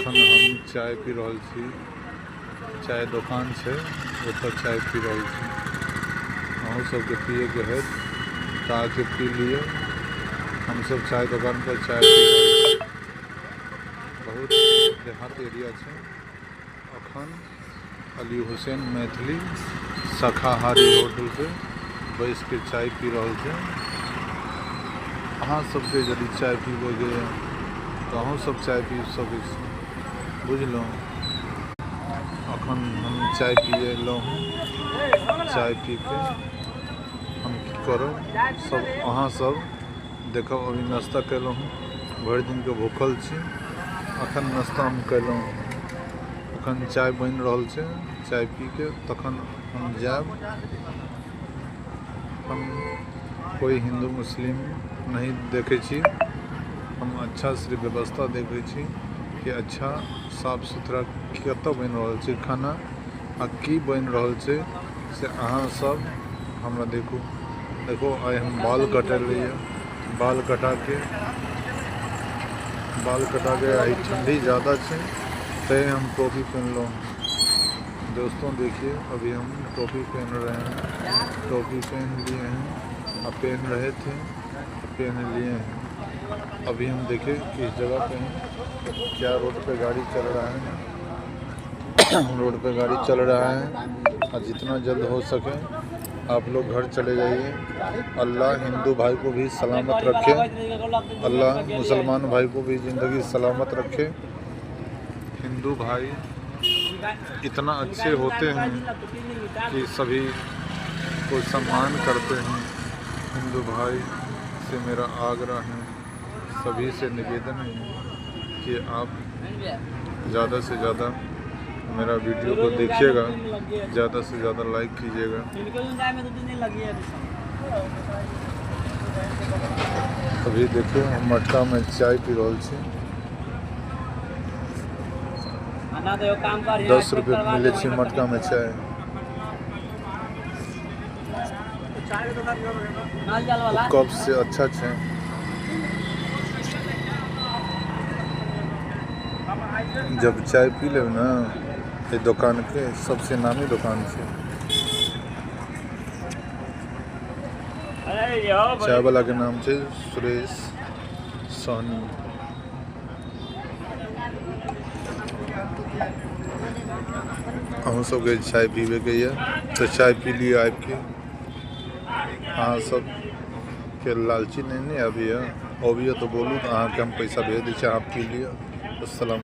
अखन हम चाय पी रहल छी। चाय दोकान छै, ओतऽ चाय पी रहल छी। अहूँ सबके पियैके हैत तऽ आके पी लिअ। हमसब चाय दोकान पर चाय पी रहल छी। बहुत देहात एरिया छै। अखन अली हुसैन मैथिली शाकाहारी होटल पे बैस के चाय पी रहल छै। अहाँ सबके यदि चाय पीबैके यऽ तऽ अहूँ सब चाय पी सकै छी, बुझलहुँ। अखन हम चाय पियलहुँ हँ। चाय पी के हम की करब सब अहाँ सब देखब। अभी नाश्ता केलहुँ हँ, भरि दिनके भूखल छी। अखन नाश्ता हम केलहुँ हँ। अखन चाय बनि रहल छै, चाय पी के तखन हम जायब। हम कोइ हिन्दू मुस्लिम नहीं देखै छी, हम अच्छा से व्यवस्था देखै छी कि अच्छा साफ सुथरा कतऽ बनि रहल छै खाना आ की बनि रहल छै, से अहाँ सब हमरा देखू। देखो आइ हम बाल कटेलियै, बाल कटा के आइ ठंडी ज़्यादा छै तैं हम टोपी पहनलहुँ। दोस्तों देखिए, अभी हम टोपी पहन रहे हैं, टोपी पहन लिए हैं। अब पहन रहे थे, पहन लिए हैं। अभी हम देखें किस जगह पे हैं, क्या रोड पे गाड़ी चल रहा है। रोड पे गाड़ी चल रहा है और जितना जल्द हो सके आप लोग घर चले जाइए। अल्लाह हिंदू भाई को भी सलामत रखे, अल्लाह मुसलमान भाई को भी ज़िंदगी सलामत रखे। हिंदू भाई इतना अच्छे होते हैं कि सभी को सम्मान करते हैं। हिंदू भाई से मेरा आग्रह है, सभी से निवेदन है कि आप ज़्यादा से ज़्यादा मेरा वीडियो को देखिएगा, ज़्यादा से ज़्यादा लाइक कीजिएगा। अभी देखिए हम मटका में चाय पी रहल छी। 10 रुपये मिलै छै मटका में चाय। ओ कप से अच्छा छै। जब चाय पी लेब ने एहि दोकान के, सबसे नामी दोकान छै। चाय वाला के नाम छै सुरेश सहनी। अहूँ सबके चाय पीबैके यऽ तऽ चाय पी लिअ आबिके। अहाँ सबके लालची नहि ने अबैए, अबैए तऽ बोलू तऽ अहाँके हम पैसा भेज दै छी, अहाँ पी लिअ। अस्सलाम।